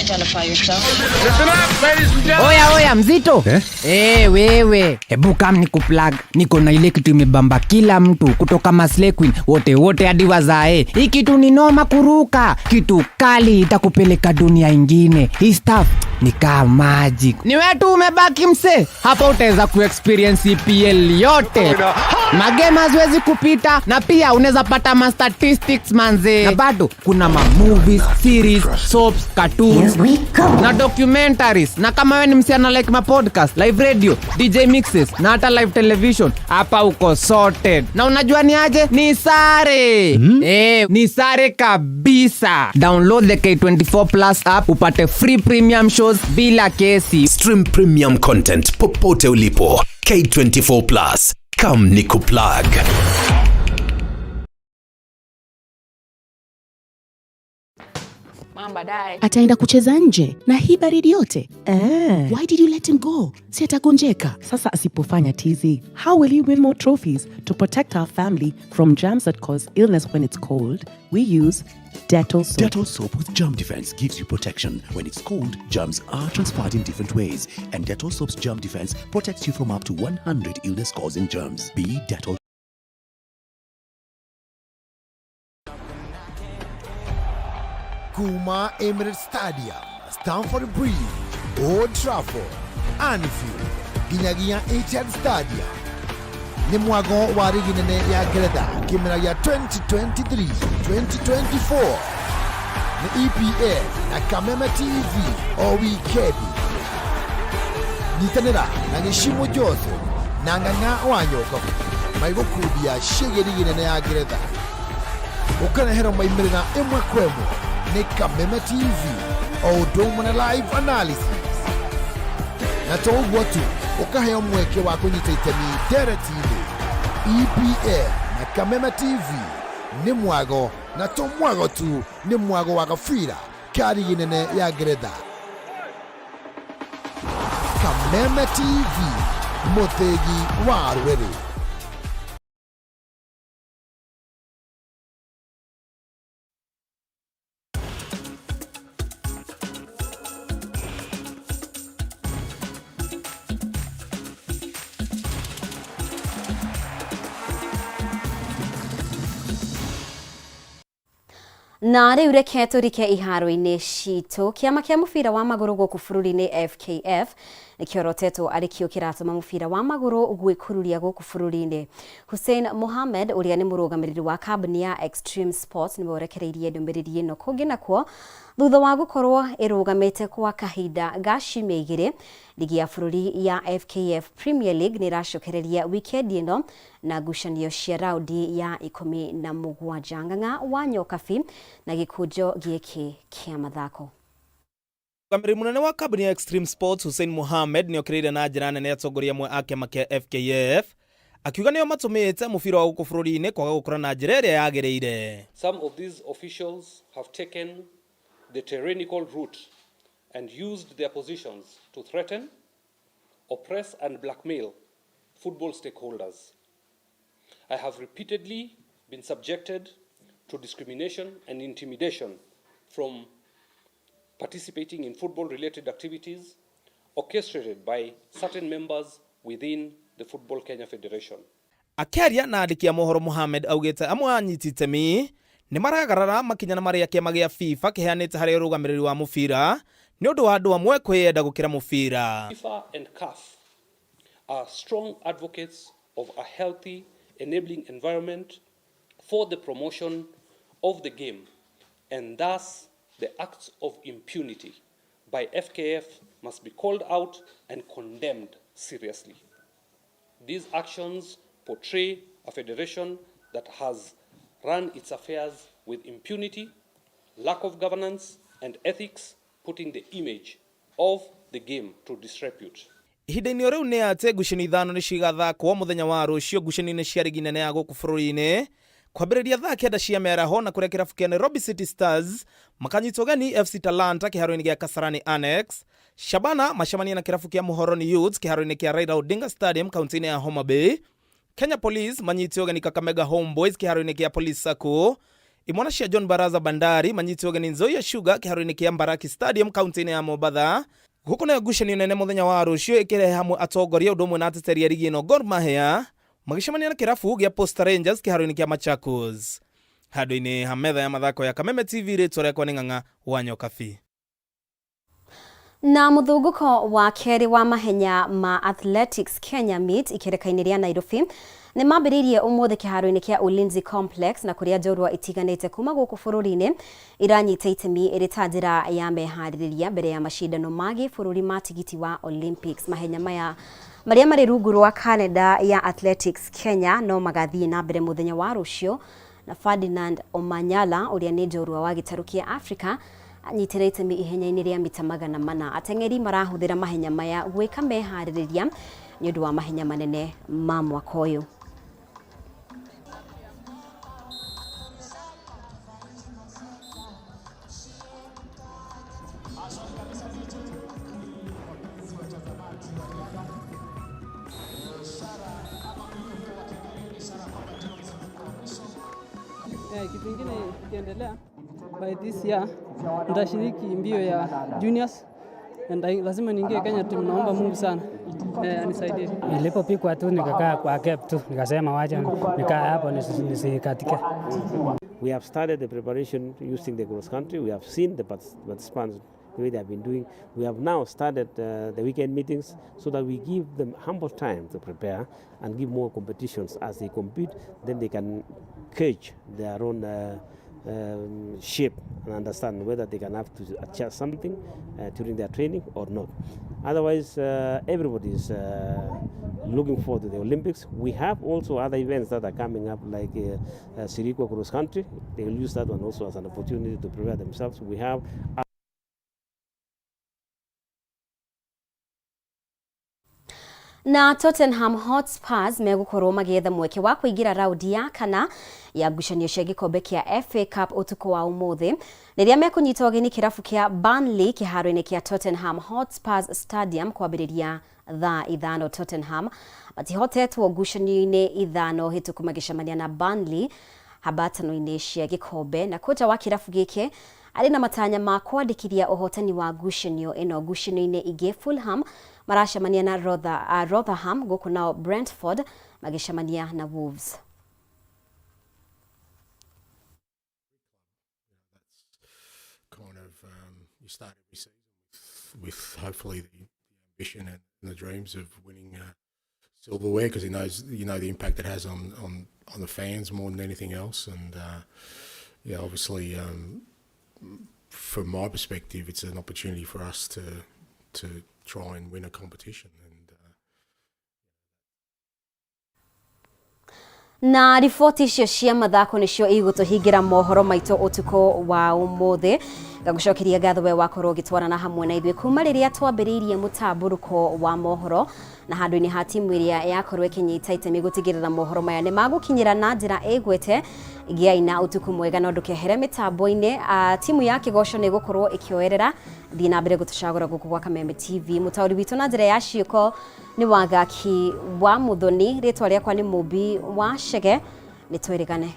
Identify yourself. Oya oya mzito eh? Hey, wewe hebu kam ni kuplug niko na ile kitu imebamba kila mtu kutoka Maslay Queen wote wote hadi wazae. Hii kitu ni noma kuruka, kitu kali itakupeleka dunia ingine. Hii stuff ni kaa magic. Ni wewe tu umebaki mse, hapa utaweza kuexperience EPL yote, magame haziwezi kupita, na pia unaweza pata ma statistics manze, na bado kuna ma movies, series, soaps, cartoons na documentaries. Na kama wewe ni msichana like ma podcast, live radio, DJ mixes na hata live television, hapa uko sorted. Na unajua ni aje? Ni sare ni sare kabisa. Download the K24 Plus app upate free premium shows bila kesi. Stream premium content popote ulipo. K24 Plus. Come ni kuplug. Mom, baadaye. Ataenda kucheza nje na hii baridi yote? Eh. Why did you let him go? Si atagonjeka. Sasa asipofanya tizi, how will he win more trophies? To protect our family from germs that cause illness when it's cold, we use Dettol soap. Dettol soap with germ defense gives you protection. When it's cold, germs are transferred in different ways, and Dettol soap's germ defense protects you from up to 100 illness-causing germs. Be Dettol. Kuma Emirates Stadium, Stamford Bridge, Old Trafford, Anfield, nginyagia Etihad Stadium. Nĩ mwago wa rigi nene ya Ngeretha kĩmera gĩa 2023-2024 nĩ EPL na Kameme TV o wikendi. Nyitanĩra na Gĩcimo Joseph na Ng'ang'a wa Nyokabu maigũkundia ciĩgiĩ rigi nene ya Ngeretha ũkareherwo maimĩrĩra ĩmwe kwa ĩmwe nĩ Kameme TV o ũndũ ũmwe na live analysis na to ũguo tu ũkaheo mweke wa kũnyita itemi ndereti-inĩ. EPL na Kameme TV nĩ mwago na to mwago tu, nĩ mwago wa gabira ka rigi nene ya Ngeretha. Kameme TV, mũthĩgi wa rũrĩrĩ. Na rĩu reke tũrike iharo-inĩ citũ. Kĩama kĩa mũbira wa magũrũ gũkũ bũrũri-inĩ FKF nĩkĩorotetwo arĩ kĩo kĩratũma mũbira wa magũrũ gwĩkururia gũkũ bũrũri-inĩ. Hussein Mohamed ũrĩa nĩ mũrũgamĩrĩri wa kambuni ya Extreme Sports nĩwe ũrekereirie ndũmĩrĩri ĩno kũngĩ nakuo thutha wa gũkorwo ĩrũgamĩte kwa kahinda ga ciumia igĩrĩ. Ligi ya bũrũri ya FKF Premier League nĩ ĩracokereria wikendi ĩno na ngucanio cia raundi ya 17. Ng'ang'a wa Nyokabi na gĩkũnjo gĩkĩ kĩa mathako. Mũrũgamĩrĩri mũnene wa kambuni ya Extreme Sports Hussein Mohamed nĩokĩrĩire na njĩra nene atongoria amwe a kĩama kĩa FKF akiuga nĩo matũmĩte mũbira wa gũkũ bũrũri-inĩ kwaga gũkũra na njĩra ĩrĩa yagĩrĩire. Some of these officials have taken the tyrannical route and used their positions to threaten, oppress and blackmail football stakeholders. I have repeatedly been subjected to discrimination and intimidation from participating in football-related activities orchestrated by certain members within the Football Kenya Federation. Akĩaria na andĩki a mohoro Mohamed augĩte amwe a anyiti itemi nĩ maragarara makinya na marĩa kĩama gĩa FIFA kĩheanĩte harĩ ũrũgamĩrĩri wa mũbira nĩ ũndũ wa andũ amwe kwĩyenda gũkĩra mũbira. FIFA and CAF are strong advocates of a healthy, enabling environment for the promotion of the game, and thus the acts of impunity by FKF must be called out and condemned seriously. These actions portray a federation that has run its affairs with impunity, lack of governance and ethics, putting the image of the game to disrepute. Ihinda-inĩ o rĩu nĩ atĩ ngucanio ithano nĩ cigathakwo mũthenya wa rũciũ ngucanio-inĩ cia rigi nene ya gũkũ bũrũri-inĩ kwambĩrĩria thaa 9 cia mĩaraho na kũrĩa kĩrabu kĩa Nairobi City Stars makanyitwo ũgeni FC Talanta kĩharo-inĩ gĩa Kasarani Annex. Shabana macemanie na kĩrabu kĩa Muhoroni Youths kĩharo-inĩ kĩa Raila Odinga Stadium kaunti-inĩ ya Homa Bay. Kenya Police manyite ũgeni Kakamega Homeboys kĩharo-inĩ kĩa Police Sacco. Imwana cia John Baraza Bandari manyite ũgeni Nzoia Sugar kĩharo-inĩ kĩa Mbaraki Stadium kaunti-inĩ ya Mombatha. Gũkũ nayo ngucanio nene mũthenya wa rũciũ ĩkĩrehe hamwe atongoria ũndũ ũmwe na ateteri a rigi ĩno Gor Mahia magĩcemania na kĩrabu gĩa Posta Rangers kĩharo-inĩ kĩa Machakos. Handũ-inĩ ha metha ya mathako ya Kameme TV, rĩtwa rĩakwa nĩ Ng'ang'a wa Nyokabi. Na mũthũngũko wa kerĩ wa mahenya ma Athletics Kenya Meet ikereka-inĩ rĩa Nairobi nĩ mambĩrĩirie ũmũthĩ kĩharo-inĩ kĩa Ulinzi Complex, na kũrĩa njorua itiganĩte kuma gũkũ bũrũri-inĩ iranyita itemi ĩrĩ ta njĩra ya meharĩrĩria mbere ya macindano ma gĩbũrũri ma tigiti wa Olympics. Mahenya maya marĩa marĩ rungu rwa kalenda ya Athletics Kenya no magathiĩ na mbere mũthenya wa rũciũ, na Ferdinand Omanyala ũrĩa nĩ njorua wa gĩtarũ kĩa Africa anyitĩre itemi ihenya-inĩ rĩa mita 400. Ateng'eri marahũthĩra mahenya maya gwĩka meharĩrĩria nĩ ũndũ wa mahenya manene ma mwaka ũyũ. Kitu ingine ikiendelea, by this year nitashiriki mbio ya juniors and lazima niingie Kenya team. Naomba Mungu sana anisaidie. Nilipopikwa tu nikakaa kwa gap tu, nikasema wacha nikaa hapo nisikatike. We have started the preparation using the cross country. We have seen the participants, the way they have been doing. We have now started the weekend meetings so that we give them ample time to prepare and give more competitions. As they compete, then they can gauge their own shape and understand whether they can have to adjust something during their training or not. Otherwise, everybody is looking forward to the Olympics. We have also other events that are coming up, like Sirikwa Cross Country. They will use that one also as an opportunity to prepare themselves. We have Na Tottenham Hotspurs megũkorwo magĩetha mweke wa kũingĩra raundi ya kana ya ngucanio cia gĩkombe kĩa FA Cup ũtukũ wa ũmũthĩ rĩrĩa mekũnyita ũgeni kĩrabu kĩa Burnley kĩharo-inĩ kĩa Tottenham Hotspurs Stadium kwambĩrĩria thaa 5. Tottenham matihotetwo ngucanio-inĩ 5 hĩtũku magĩcemania na Burnley hambatano-inĩ cia gĩkombe, na kocha wa kĩrabu gĩkĩ arĩ na matanya ma kwandĩkithia ũhotani wa ngucanio ĩno. Ngucanio-inĩ ingĩ, Fulham maracemania na Rotherham, gũkũ nao Brentford magĩcemania na Wolves. Kind of you start every season with hopefully the ambition and the dreams of winning silverware, because he knows, you know, the impact it has on the fans more than anything else. And yeah, obviously from my perspective, it's an opportunity for us to try and win a competition. And na riboti icio cia mathako nicio igũtũhingĩra mohoro maitũ ũtukũ wa ũmũthĩ. Ngagũcokeria ngatho we wakorwo ũgĩtwarana hamwe na ithuĩ kuma rĩrĩa twambĩrĩirie mũtambũrũko wa mohoro, na handũ-inĩ ha timu ĩrĩa yakorwo ĩkĩnyita itemi gũtigĩrĩra mohoro maya nĩ magũkinyĩra na njĩra ĩgwete. Gĩai na ũtukũ mwega na ndũkehere mĩtambo-inĩ. Timu ya Kĩgoco nĩ ĩgũkorwo ĩkĩoerera. Thiĩ na mbere gũtũcagũra gũkũ gwa Kameme TV. Mũtaũri witũ na njĩra ya ciĩko nĩ Wangaki wa Muthoni, rĩtwa rĩakwa nĩ Mũmbi wa Chege. Nĩ twĩrĩgane.